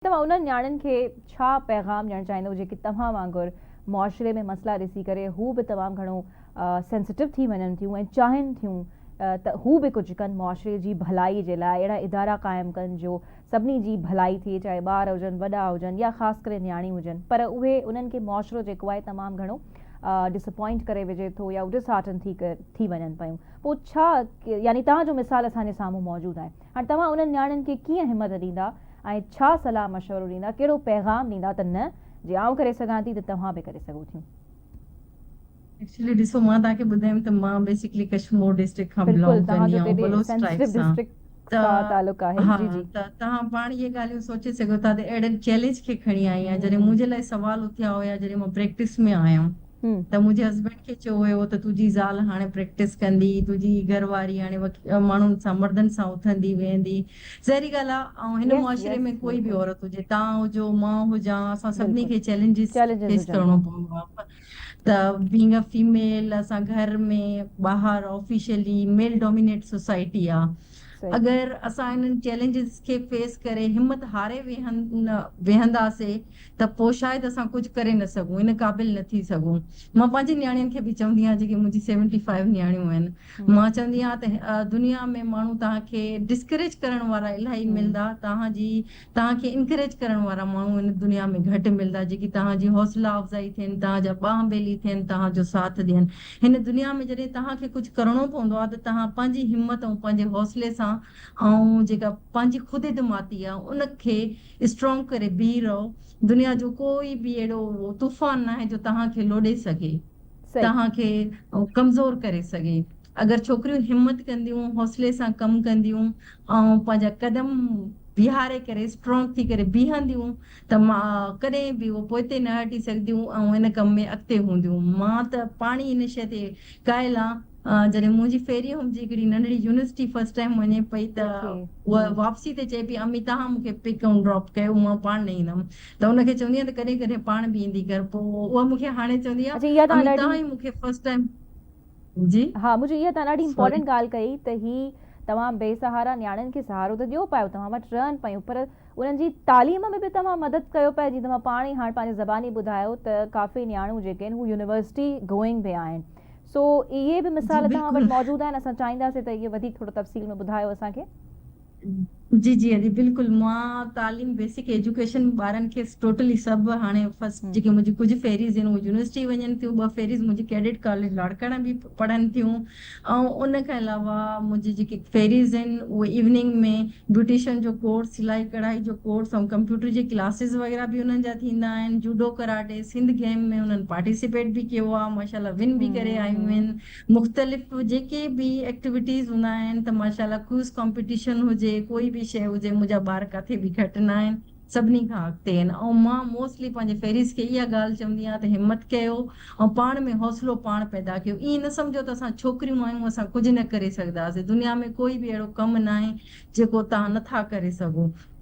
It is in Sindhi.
توهان انهن نياڻين کي ڇا پيغام ڏيڻ چاهيندو جيڪي توهان وانگر معاشري ۾ مسئلا ڏسي ڪري هو به تمام گهڻو سينسيٽو ٿي وڃن ٿيون ۽ چاهين ٿيون ته هو به ڪجهه ڪن معاشري جي ڀلائي جي لاء اهڙا ادارا قائم ڪن جو سڀني جي ڀلائي ٿئي چاهي ٻار هجن وڏا هجن يا خاص ڪري نياڻيون هجن پر اهي انهن کي معاشرو جيڪو آهي تمام گهڻو ڊسپوائنٽ ڪري وجهي ٿو يا ڊس هارٽن ٿي ٿي وڃن پيون پوء ڇا يعني توهان جو مثال اسان جي سامهون موجود آهي هاڻ توهان انهن نياڻين کي ڪيئن همت ڏيندا ۽ ڇا صلاح مشورو ڏيندا، ڪهڙو پيغام ڏيندا ته نه جي آئون ڪري سگهان ٿي ته توهان به ڪري سگهو ٿيون. ايڪچولي ڏسو مان توهان کي ٻڌايم ته مان بيسيڪلي ڪشمور ڊسٽرڪٽ کان بلڪل بلانگ توهان ڪندي جو آهيان ته ايڏي بلوچ ٽرائب سينسٽو سان ڊسٽرڪٽ ته سان تعلق آهي ها جي جي. ته توهان پاڻ اهي ڳالهيون سوچي سگهو ٿا ته اهڙن چئلينج کي کڻي آئي آهيان جڏهن منهنجي لاء سوال اٿيا هيا جڏهن مان پريڪٽس ۾ آيم ته منهنجي هسبينڊ کي چيو ويو ته تنهنجي زال هاڻي پريڪٽس ڪندي، تنهنجي گهر واري هاڻي ماڻهن سان مردن سان اٿندي ويهندي. ظاهري ڳالهه آ ۽ هن يس معاشري يس ۾ ڪوئي به بلڪل عورت هجي توهان هجو مان هجان اسان سڀني بلڪل کي چئلينجز چئلينجز فيس هجن ڪرڻو پوندو آ ته بينگ ا فيميل اسان گهر ۾ ٻاهر آفيشلي ميل ڊومينيٽ سوسائٽي آ صحيح. اگر اسان انهن چئلينجز کي فيس ڪري همت هاري ويهنداسي ته پوء شايد اسان ڪجهه ڪري نه سگهون، ان قابل نه ٿي سگهون. مان پنهنجي نياڻين کي به چوندي آهيان، جيڪي منهنجي سيونٽي فائيو نياڻيون آهن، مان چوندي آهيان ته دنيا ۾ ماڻهو توهان کي ڊسڪريج ڪرڻ وارا الاهي ملندا، توهان جي توهان کي انڪريج ڪرڻ وارا ماڻهو هن دنيا ۾ گهٽ ملندا، جيڪي توهان جي حوصلا افزائي ٿين، توهان جا ٻانهن ٻيلي ٿين، توهان جو ساٿ ڏين. هن دنيا ۾ جڏهن توهان کي ڪجهه ڪرڻو پوندو آهي ته توهان پنهنجي همت ۽ پنهنجي حوصلي سان ۽ جيڪا پنهنجي خود اعتمادي آهي، ان کي اسٽرانگ ڪري بيهي رهو دنيا جو ڪوئي به اهڙو طوفان ناهي جو توهان کي لوڏي سگهي توهان کي ڪمزور ڪري سگهي اگر ڇوڪريون همت ڪنديون حوصلي سان ڪم ڪنديون ۽ پنهنجا قدم بيهاري ڪري اسٽرانگ ٿي ڪري بيهنديون ته ڪڏهن به اهو پوئتي نه هٽي سگهنديون ۽ ان ڪم ۾ اڳتي هونديون مان ته پاڻ ئي ان شيء تي قائل آهيان جڏهن منهنجي فيري هوم جي هڪڙي ننڍڙي يونيورسٽي فرسٽ ٽائيم وڃي پئي ته اها واپسي تي چئي پئي امي توهان مون کي پڪ ۽ ڊراپ ڪيو مان پاڻ نه ايندم ته ان کي چوندي آهيان ته ڪڏهن ڪڏهن پاڻ به ايندي ڪر پوء اها مون کي هاڻي چوندي آهي امي توهان ئي مون کي فرسٽ ٽائيم جي ها منهنجي اها توهان ڏاڍي امپورٽنٽ ڳالهه ڪئي ته هي توهان بي سهارا نياڻين کي سهارو ته ڏيو پيا توهان وٽ رهن پيون پر انهن جي تعليم ۾ به توهان مدد ڪيو پيا جيئن توهان پاڻ ئي هاڻ پنهنجي زباني ٻڌايو ته ڪافي نياڻيون جيڪي آهن هو يونيورسٽي گوئنگ به آهن سو اهي به مثال توهان وٽ موجود آهن اسان چاهينداسين ته اهي وڌيڪ ٿورو تفصيل ۾ ٻڌايو اسان کي. جي جي ادي بلڪل مان تعليم بيسڪ ايجوڪيشن ٻارن کي ٽوٽلي سڀ هاڻي فرسٽ جيڪي منهنجي ڪجهه فيريز آهن اهي يونيورسٽي وڃن ٿيون ٻه فيريز منهنجي ڪيڊٽ ڪاليج لاڙڪاڻا به پڙهن ٿيون ۽ ان کان علاوه منهنجي جيڪي فيريز آهن اهي ايوننگ ۾ بيوٽيشن جو ڪورس سلائي ڪڙهائي جو ڪورس ۽ ڪمپيوٽر جي ڪلاسز وغيره به انهن جا ٿيندا آهن جوڊو ڪراٽي سنڌ گيم ۾ انهن پارٽيسپيٽ به ڪيو آهي ماشاء الله ون به ڪري آيون آهن مختلف جيڪي به ايڪٽيوٽيز هوندا آهن ته ماشاء الله ڪوئز ڪامپيٽيشن هجي ڪوئي به شيء هجي منهنجا ٻار ڪاٿي به گهٽ نه آهن سڀني کان اڳتي آهن ۽ مان موسٽلي پنهنجي فيريز کي اها ڳالهه چوندي آهيان ته همت ڪيو ۽ پاڻ ۾ حوصلو پاڻ پيدا ڪيو ائين نه سمجهو ته اسان ڇوڪريون آهيون اسان ڪجهه نه ڪري سگهنداسين دنيا ۾ ڪوئي به اهڙو ڪم ناهي جيڪو توهان نٿا ڪري سگهو.